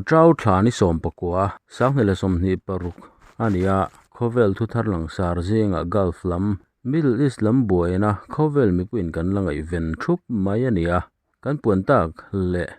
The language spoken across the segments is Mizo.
Ṭau thla ni 19, 2026 a ni a, khawvel thuthar langsar zingah Gulf lam, Middle East lam buaina khawvel mipuiin kan la ngaihven thup mai a ni a, kan puan tak leh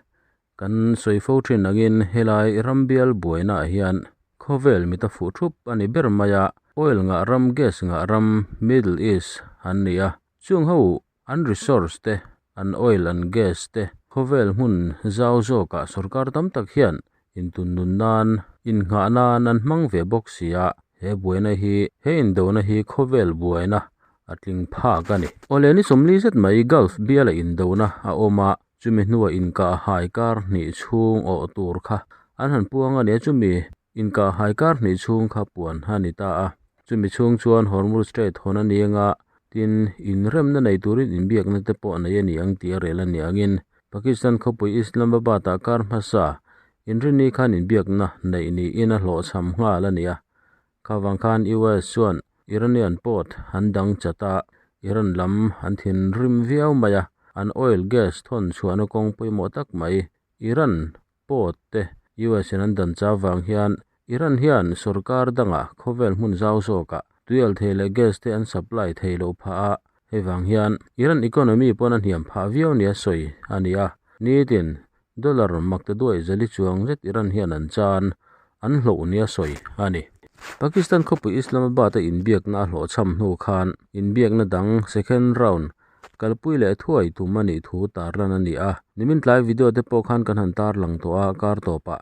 kan sawi fo thin angin helai rambial buainaah hian khawvel mit a fuh thup a ni ber mai a, oil ngah ram, gas ngah ram Middle East an ni a, chung ho An resource te, an oil an gas te khawvel hmun zau zawkah sorkar tam tak hian intunnun nan, innghah nan an hmang ve bawk si a, he buaina hi, he indona hi khawvel buaina a tling phak a ni. Awle ni 40 zet mai Gulf biala indona a awm a, chumi hnua inkah hai kar hnih chhung awh tur kha an han puang a nia, chumi inkah hai kar hnih chhung kha puan a ni ta a. Chumi chhung chuan Hormuz Strait hawn a ni anga, tin, inremna nei turin inbiakna te pawh nei a ni ang tih a rel a ni angin Pakistan khawpui Islamabad-ah kar hmasa inrinni khan inbiakna neih niin a hlawhchham nghal a ni a. Khavang khan US chuan Iranian port an dang chat a, Iran lam an thinrim viau mai a, an oil gas thawn chhuahna kawng pawimawh tak mai Iran port te US in an dan chau vang hian Iran hian sorkar dangah khawvel hmun zau zawkah tuial thei leh gas te an supply thei loh phah a, hei vang hian Iran economy pawn a hniam phah viau nia sawi a ni a. Nitin dollar mak ta duai zali chuang zet Iran hian an chan an hloh nia sawi a ni. Pakistan khawpui Islamabad a inbiakna a hlawhchham hnu khan inbiakna dang second round Kalpui leh thuai tum a nih thu tarlan a ni a, nimin tlai video te pawh khan kan han tarlang tawh a, kar tawpah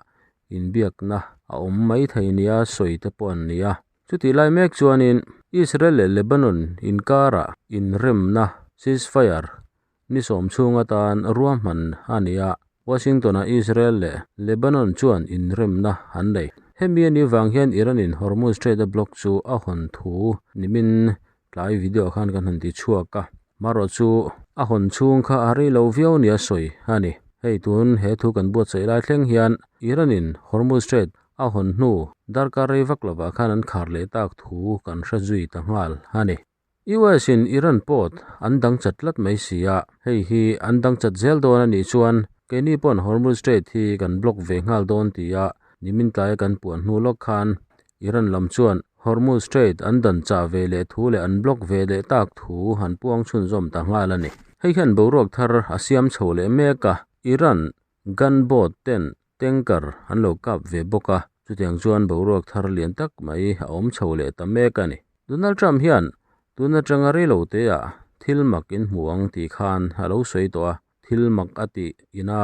inbiakna a awm mai thei nia sawi te pawh an ni a. Chutih lai mek chuanin Israel leh Lebanon inkarah inremna, ceasefire, ni 10 chhung atan ruahman a ni a, Washington-ah Israel leh Lebanon chuan inremna an nei. Hemi a nih vang hian Iran-in Hormuz Strait a block chu a hawn thu nimin Tlai video khan kan han ti chhuak a, marawh chu a hawn chhung kha a rei lo viau nia sawi a ni. Hei tun he thu kan buatsaih lai thleng hian Iran in Hormuz Strait a hawn hnu darkar rei vak lovah khan an khar leh tak thu kan hre zui ta nghal a ni. US in Iran pawt an dang chat tlat mai si a, hei hi an dang chat zel dawn a nih chuan keini pawn Hormuz Strait hi kan block ve nghal dawn tia nimin tlaia kan puan hnu lawk khan Iran lam chuan Hormuz Strait an dan chah ve leh thu leh an block ve leh tak thu han puang chhunzawm ta nghal a ni. Hei hian boruak thar a siam chho leh mek a, Iran gunboat ten tanker an lo kap ve bawk a, chutiang chuan boruak thar lian tak mai a awm chho leh ta mek a ni. Donald Trump hian tun atanga reilo teah thil mak in hmu ang tih khan a lo sawi tawh a, Thil mak a tih ina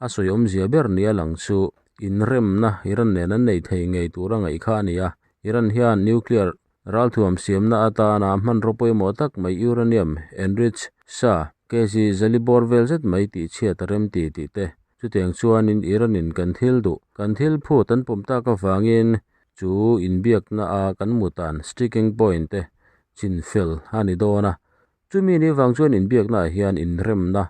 a sawi awmzia ber nia lang chu inremna Iran nen an nei thei ngei tur a ngaih kha a ni a. Iran hian nuclear ralthuam siamna atana hmanraw pawimawh tak mai uranium enrich sa kg zali bawr vel zet mai tih chhiat a rem ti tih te. Chutiang chuanin Iran-in kan thil duh, kan thil phut an pawm tak avangin chu inbiakna a kan mutan sticking point te chinfel a ni dawn a. Chumi ni vang chuan inbiaknaah hian inremna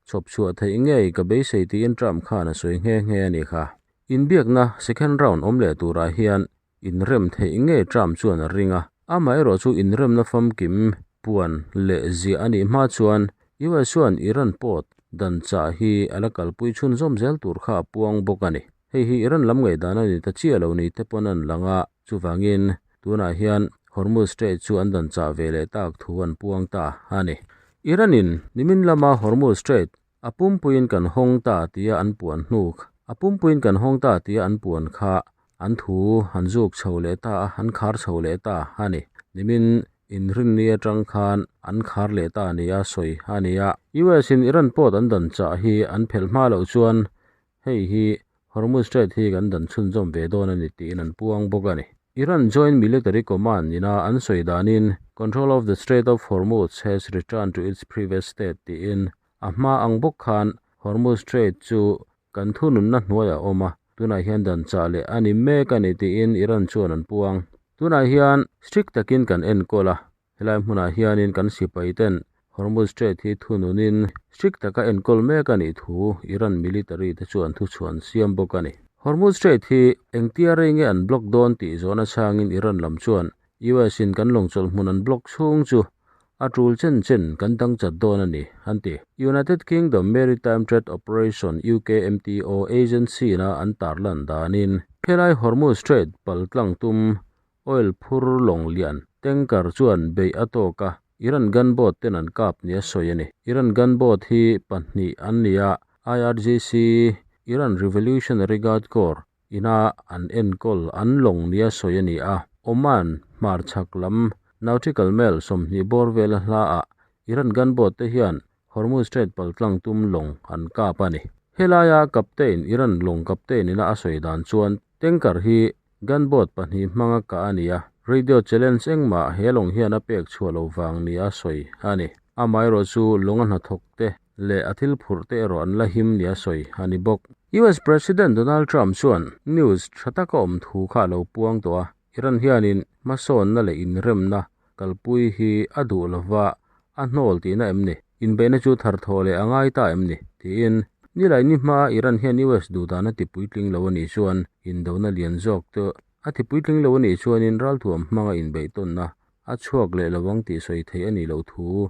chhawp chhuah theih ngei ka beisei tiin Trump khan a sawi nghe nghe a ni kha. Inbiakna second round awm leh turah hian inrem theih ngei Trump chuan a ring a, amaherawh chu inremna famkim puan leh ziah a nih hma chuan US chuan Iran pawt dan chah hi a la kalpui chhunzawm zel tur kha a puang bawk a ni. Hei hi Iran lam ngaihdan a ni ta chiah lo ni te pawn an lang a, chuvangin tunah hian Hormuz Strait chu an dan chah ve leh tak thu an puang ta a ni. Iran-in nimin lama Hormuz Strait a pumpuiin kan hawng ta tia an puan hnuk a pumpuiin kan hawng ta tia an puan kha an thu an zuk chho leh ta a, an khar chho leh ta a ni. Nimin inrinni atang khan an khar leh ta nia sawi a ni a. US-in Iran pawt an dan chah hi an phelh hma loh chuan Hei hi Hormuz Strait hi kan dan chhunzawm ve dawn a ni tiin an puang bawk a ni. Iran Joint Military Command ina an sawi danin Control of the Strait of Hormuz has returned to its previous state tiin a hma ang bawk khan Hormuz Strait chu kan thununna hnuaiah a awm a, tunah hian dan chah leh a ni mek a ni tiin Iran chuan an puang. Tunah hian strict takin kan enkawl a, Helai hmunah hianin kan sipaiten Hormuz Strait hi thununin strict taka enkawl mek a nih thu Iran military te chuan thuchhuan siam bawk a ni. Hormuz Strait hi engtia rei nge an block dawn tih zawhna chhangin Iran lam chuan US in kan lawngchawlh hmun an block chhung chu A tul chen chen kan dang chat dawn a ni, an ti. United Kingdom Maritime Trade Operation, UKMTO, agency-na an tarlan danin, helai Hormuz Strait paltlang tum oil phur lawng lian, tanker, chuan beih a tawk a, Iran gunboat ten an kap nia sawi a ni. Iran gunboat hi pahnih an ni a, IRGC, Iran Revolutionary Guard Corps, ina an enkawl an lawng nia sawi a ni a. Oman hmarchhak lam nautical mile 20 bawr vela hlaah Iran gunboat te hian Hormuz Strait paltlang tum lawng an kap a ni. Helaia captain, Iran lawng captain ina a sawi dan chuan tanker hi gunboat pahnih hmanga kah a ni a, radio challenge engmah he lawng hian a pek chhuah lo vang nia sawi a ni. Amaherawhchu lawng a hnathawk te leh a thil phurh te erawh an la him nia sawi a ni bawk. US President Donald Trump chuan news tha taka awm thu kha a lo puang tawh a, Iran hianin hmasawnna leh inremna kalpui hi a duh lova a hnawl tihna em ni? Inbeihna chu tharthawh leh a ngai ta em ni? tiin nilai ni hmaa Iran hian US duhdan a ti puitling lo a nih chuan indona lian zawk te a ti puitling lo a nih chuanin ralthuam hmanga inbeih tawnna a chhuak leh lo ang tih sawi theih a nih loh thu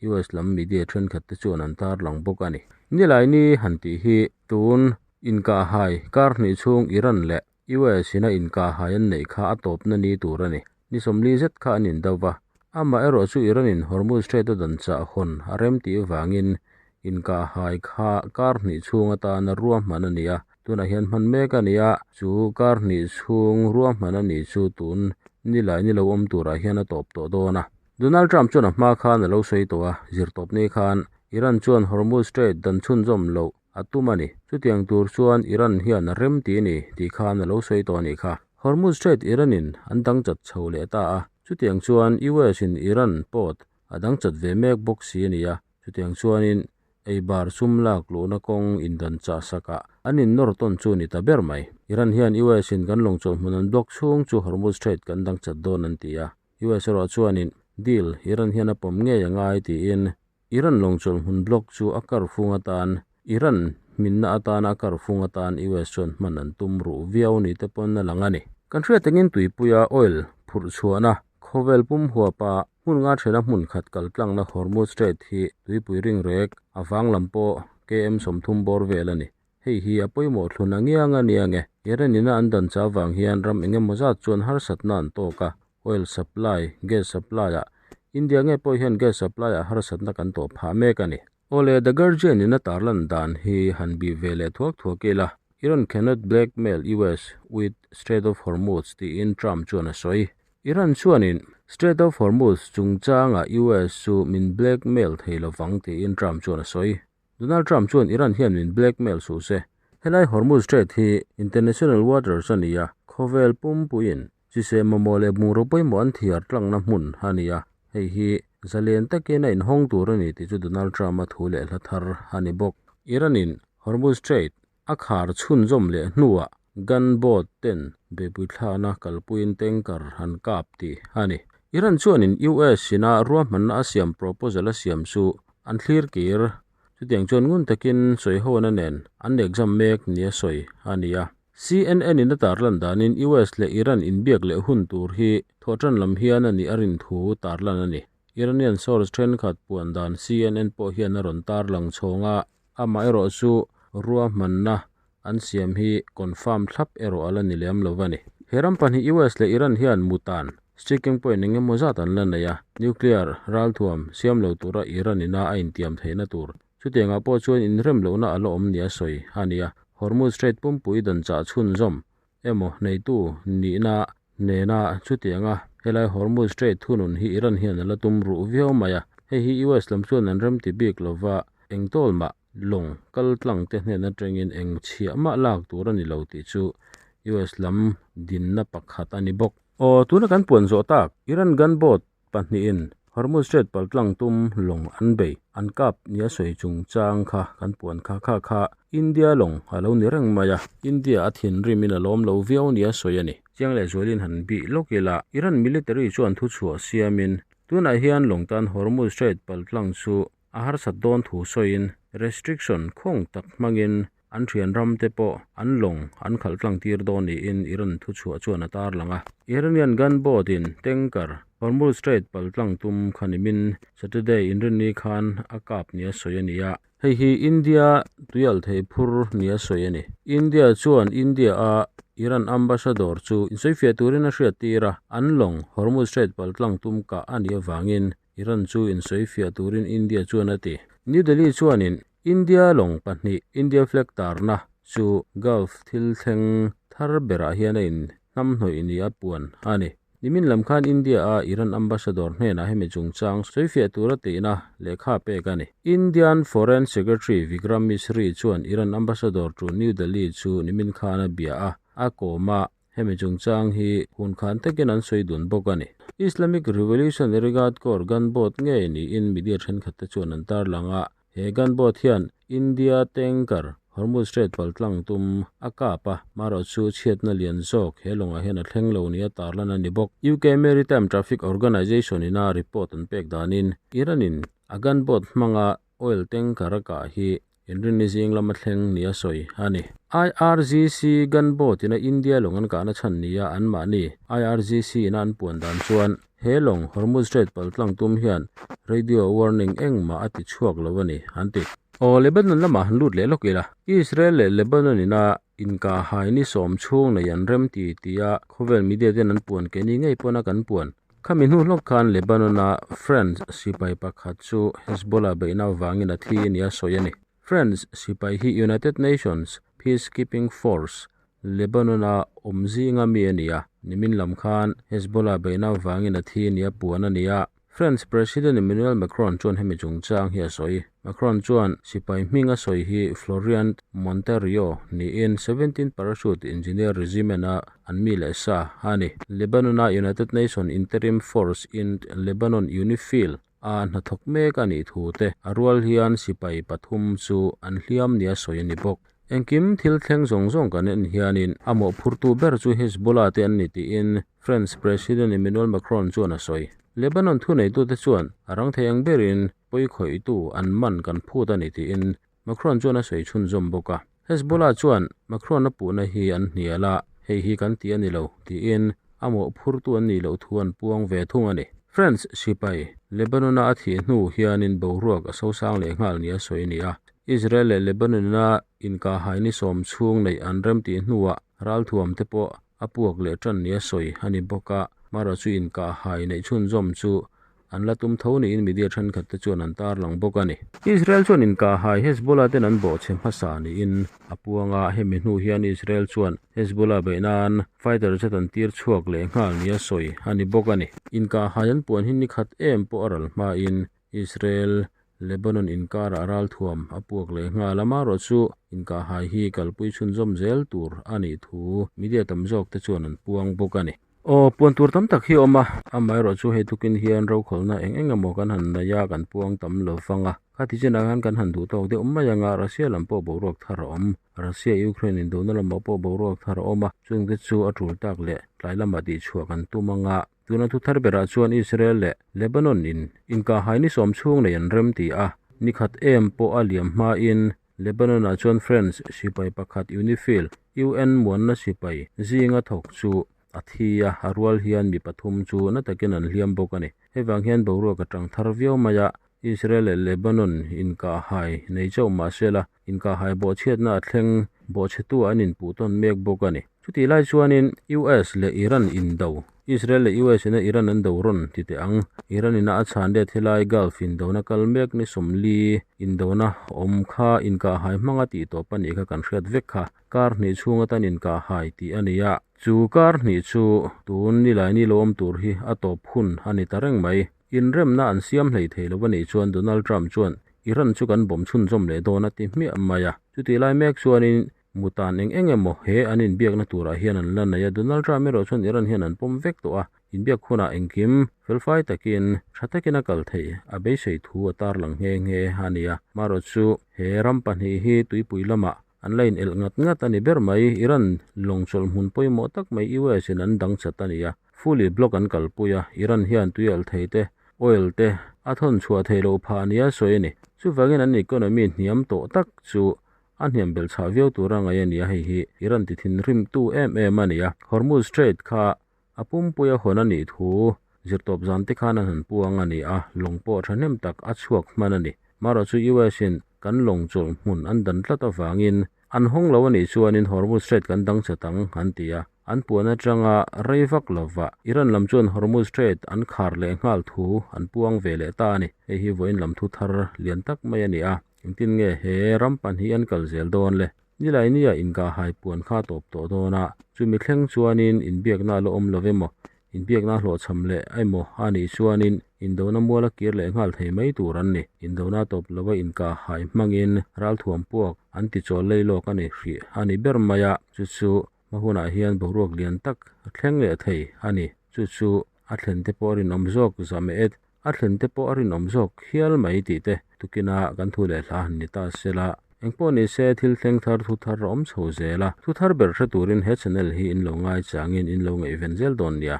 US lam media thenkhat te chuan an tarlang bawk a ni. Nilai ni han tih hi tun inkahhai kar hnih chhung Iran leh US in a inkahhai an neih kha a tawpna ni tur a ni. Ni 40 zet kha an indo va. Amah erawh chu Iran in Hormuz Strait a dan chah hawn a rem tih vangin inkahhai kha kar hnih chhung atana ruahman a ni a. Tunah hian hman mek a ni a, chu kar hnih chhung ruahman a nih chu tun nilai ni lo awm turah hian a tawp tawh dawn a. Donald Trump chuan a hma khan a lo sawi tawh a, zirtawpni khan Iran chuan Hormuz Strait dan chhunzawm loh a tum a ni. Chutiang tur chuan Iran hian a rem ti a ni tih khan a lo sawi tawh a nih kha. Hormuz Strait Iran-in an dang chat chho leh ta a, chutiang chuan US-in Iran pawt a dang chat ve mek bawk si a ni a, chutiang chuanin eibar sum lak luhna kawng indan chah sakah an innawr tawn chu a ni ta ber mai. Iran hian US-in kan lawngchawlh hmun an block chhung chu Hormuz Strait kan dang chat dawn an ti a, US erawh chuanin deal Iran hian a pawm ngei a ngai tiin Iran lawngchawlh hmun block chu a kar fung atan, Iran hminna atana a kar fung atan US chuan hman an tum ruh viau ni te pawn a lang a ni. Kan hriat tangin tuipuia oil phurh chhuahna khawvel pum huapa hmun nga thena hmun khat kal tlangna Hormuz Strait hi tuipui ring rek a vang lam pawh KM 30 bawr vel a ni. Hei hi a pawimawh thlun a ngiang a nia nge. Iran ina an dan chau vang hian ram eng emaw zat chuan harsatna an tawk a, oil supply, gas supply ah India nge pawh hian gas supply ah harsatna kan tawh phah mek a ni. Awle, The Guardian in a tarlan dan hi han bih ve leh thuak thuak ila, Iran cannot blackmail US with Strait of Hormuz tiin Trump chuan a sawi. Iran chuanin Strait of Hormuz chungchangah US chu min blackmail thei lovang tiin Trump chuan a sawi. Donald Trump chuan Iran hian min blackmail suh se. Helai Hormuz Strait hi international waters a ni a, khawvel pumpuiin chiseh mamawh leh bungraw pawimawh an thiar tlangna hmun a ni a, hei hi zalen takin a inhawng tur a ni tih chu Donald Trump-a thu leh hla thar a ni bawk. Iran-in Hormuz Strait a khar chhunzawm leh hnuah gunboat ten beihpui thlakna kalpuiin tanker an kap tih a ni. Iran chuanin US ina ruahmanna a siam proposal a siam chu an thlir kir. Chutiang chuan ngun takin sawihona nen an exam mek nia sawi a ni a. CNN in a tarlan danin US leh Iran inbiak leh hun tur hi thawhtan lam hian a nih a rin thu tarlan a ni. Iranian source thenkhat puan dan CNN pawh hian a rawn tarlang chhawng a. Amaherawh chu ruahmanna an siam hi confirm thlap erawh a la ni lem lo a ni. He ram pahnih US leh Iran hian mutan sticking point eng emaw zat an la nei a, nuclear ralthuam siam lo tura Iran ina a intiam theihna tur chutiangah pawh chuan inrem lohna a la awm nia sawi a ni a. Hormuz Strait pumpui dan chah chhunzawm emaw neitu nihna nena chutianga helai Hormuz Strait thunun hi Iran hian a la tum ruh viau mai a, hei hi US lam chuan an remti bik lova eng tawl mah lawng kal tlang te hnen atangin eng chhiah mah lak tur a ni lo tih chu US lam dinna pakhat a ni bawk. Aw, tuna kan puan zawh tak, Iran gunboat pahnihin Hormuz Strait paltlang tum lawng an bei, an kap nia sawi chungchang kha kan puan kha kha kha India lawng a lo ni reng mai a, India a thinrimin a lawm lo viau nia sawi a ni. Chiang leh zualin han bih lawk ila, Iran military chuan thuchhuah siamin tunah hian lawng tan Hormuz Strait paltlang chu a harsat dawn thu sawiin restriction khawng tak hmangin. An thian ram te pawh an lawng an khalh tlang tir dawn niin Iran thuchhuah chuan a tarlang a. Iranian gunboat in tanker Hormuz Strait pal tlang tum kha nimin Saturday Inrinni khan a kap nia sawi a ni a. Hei hi India tuialhthei phur nia sawi a ni. India chuan India a Iran ambassador chu insawifiah turin a hriattir a, an lawng Hormuz Strait pal tlang tum kah a nih avangin Iran chu insawifiah turin India chuan a ti. New Delhi chuanin India lawng pahnih India flag tarna chu Gulf thil thleng thar berah hian a in hnamhnawih ni a puan a ni. Nimin lam khan India a Iran ambassador hnenah hemi chungchang sawifiah tura tihna lehkha pek a ni. Indian Foreign Secretary Vikram Misri chuan Iran ambassador to New Delhi chu nimin khan a bia a, a kawm a. Hemi chungchang hi hun khan takin an sawi dun bawk a ni. Islamic Revolutionary Guard Corps gunboat ngei niin media thenkhat te chuan an tarlang a, he gunboat hian India tanker Hormuz Strait paltlang tum a kap a, marawh chu chhiatna lian zawk he lawngah hian a thleng lo nia tarlan a ni bawk. UK Maritime Traffic Organisation ina report an pek danin Iran in a gunboat hmanga oil tanker a kah hi Inrinni zing lama thleng nia sawi a ni. IRGC gunboat ina India lawng an kahna chhan nia anmahni IRGC ina an puan dan chuan he lawng Hormuz Strait paltlang tum hian radio warning engmah a ti chhuak lo a ni an ti. Aw Lebanon lamah han lut leh lawk ila, Israel leh Lebanon ina inkahhai ni sawm chhung nei an rem ti tia khawvel media ten an puan keini ngei pawna kan puan Khami hnu hlawk khan Lebanon-a French sipai pakhat chu Hezbollah beihna avangin a thi nia sawi a ni. French sipai hi United Nations Peacekeeping Force Lebanon-a awm zinga mi a ni a, nimin lam khan Hezbollah beihna avangin a thi nia puan a ni a. French President Emmanuel Macron chuan hemi chungchang hi a sawi. Macron chuan sipai hming a sawi hi Florian Monterio niin 17 Parachute Engineer Regiment-a an mi leh sa a ni. Lebanon-a United Nations Interim Force in Lebanon, UNIFIL, a hnathawk mek a nih thu te a rual hian sipai pathum chu an hliam nia sawi a ni bawk. Engkim thil thleng zawng zawng kan en hianin a mawhphurtu ber chu Hezbollah te an ni tiin French President Emmanuel Macron chuan a sawi. Lebanon thuneitute chuan a rang thei ang berin pawikhawihtu an man kan phut a ni tiin Macron chuan a sawi chhunzawm bawk a. Hezbollah chuan Macron a puhna hi an hnial a, hei hi kan ti a ni lo, tiin a mawhphurtu an nih loh thu an puang ve thung a ni. France sipai Lebanon-a a thih hnu hianin boruak a sosang leh nghal nia sawi a ni a. Israel leh Lebanon-a inkahhai ni sawm chhung neih an remtih hnuah ralthuam te pawh a puak leh tan nia sawi a ni bawk a, marawh chu inkahhai neih chhunzawm chu an la tum tho niin media thenkhat te chuan an tarlang bawk a ni. Israel chuan inkahhai Hezbollah ten an bawhchhe hmasa niin a puang a, hemi hnu hian Israel chuan Hezbollah beih nan fighter jet an tir chhuak leh nghal nia sawi a ni bawk a ni. Inkahhai an puan hi ni khat em pawh a ral hmain Israel, Lebanon inkarah ralthuam a puak leh nghal a, marawh chu inkahhai hi kalpui chhunzawm zel tur a nih thu media tam zawk te chuan an puang bawk a ni. Aw, puan tur tam tak hi a awm a, amaherawh chu hei tukin hian rokhawlhna eng eng emaw kan han nei a, kan puang tam lo vang a, khati chinah khan kan han duh tawk deuh mai ang a, Russia lam pawh boruak thar a awm, Russia Ukraine indona lamah pawh boruak thar a awm a, chungte chu a tul tak leh tlai lamah tihchhuah kan tum ang a. Tuna thu thar berah chuan Israel leh Lebanon in inkahhai ni sawm chhung nei an rem ti a, ni khat em pawh a liam hmain Lebanon ah chuan French sipai pakhat UNIFIL, UN muanna sipai, zinga thawk chu a thi a, a rual hian mi pathum chu na takin an hliam bawk a ni. Hei vang hian boruak a tang thar viau mai a, Israel leh Lebanon inkahhai nei chauh mahsela inkahhai bawhchhiatna a thleng bawhchhetu an inpuh tawn mek bawk a ni. Chutih lai chuanin US leh Iran indo, Israel leh US ina Iran an do rawn ti teh ang. Iran ina a chhan let helai Gulf indona kal mek ni sawmli indona awm kha inkahhai hmanga tih tawp a nih kha kan hriat vek kha. Kar hnih chhung atan inkahhai tih a ni a. Chu kar hnih chu tun nilai ni lo awm tur hi a tawp hun a ni ta reng mai. Inremna an siam hlei thei lo a nih chuan Donald Trump chuan Iran chu kan bawm chhunzawm leh dawn a ti hmiah mai a. Chutih lai mek chuanin Mutan eng eng emaw he an inbiakna turah hian an la nei a, Donald Trump erawh chuan Iran hian an pawm vek tawh a, inbiak hunah engkim felfai takin tha takin a kal theih a beisei thu a tarlang nghe nghe a ni a. Marawh chu he ram pahnih hi tuipui lamah an la inelh ngat ngat a ni ber mai, Iran lawng chawlh hmun pawimawh tak mai US in an dang chat a ni a, fully block an kalpui a, Iran hian tuialh thei te, oil te a thawn chhuah theih loh phah nia sawi a ni. Chuvangin an economy hniam tawh tak chu. A hniam belh chhah viau tura ngaih a ni a, hei hi Iran ti thinrimtu em em a ni a. Hormuz Strait kha a pumpuia hawn a nih thu zirtawp zan te khan an han puang a ni a, lawng pawh thahnem tak a chhuak hman a ni. Marawh chu US in kan lawng chawlh hmun an dan tlat avangin an hawng lo a nih chuanin Hormuz Strait kan dang chat ang an ti a. An puan atanga rei vak lova Iran lam chuan Hormuz Strait an khar leh nghal thu an puang ve leh ta a ni. Hei hi vawiin lam thu thar lian tak mai a ni a. Engtin nge he ram pan hi an kal zel dawn le? Nilai nia inkahhai puan kha tawp tawh dawn a, chumi thleng chuanin inbiakna a la awm lo emaw, inbiakna hlawhchham leh emaw a nih chuanin indona mual a kir leh nghal thei mai tur an ni. Indona tawp lova inkahhai hmangin ralthuam puak an ti chawl lei lawk a ni hrih a ni ber mai a, chu chu hma hunah hian boruak lian tak a thleng leh thei a ni. Chu chu a thlen te pawh a rinawm zawk zahmeh et. A thlen te pawh a rinawm zawk hial mai tih te tukina kan thu leh hla han ni ta sela. Engpawh ni se thil thleng thar thu thar a awm chho zel a, thu thar ber hre turin he channel hi in lo ngaichangin in lo ngaihven zel dawn nia.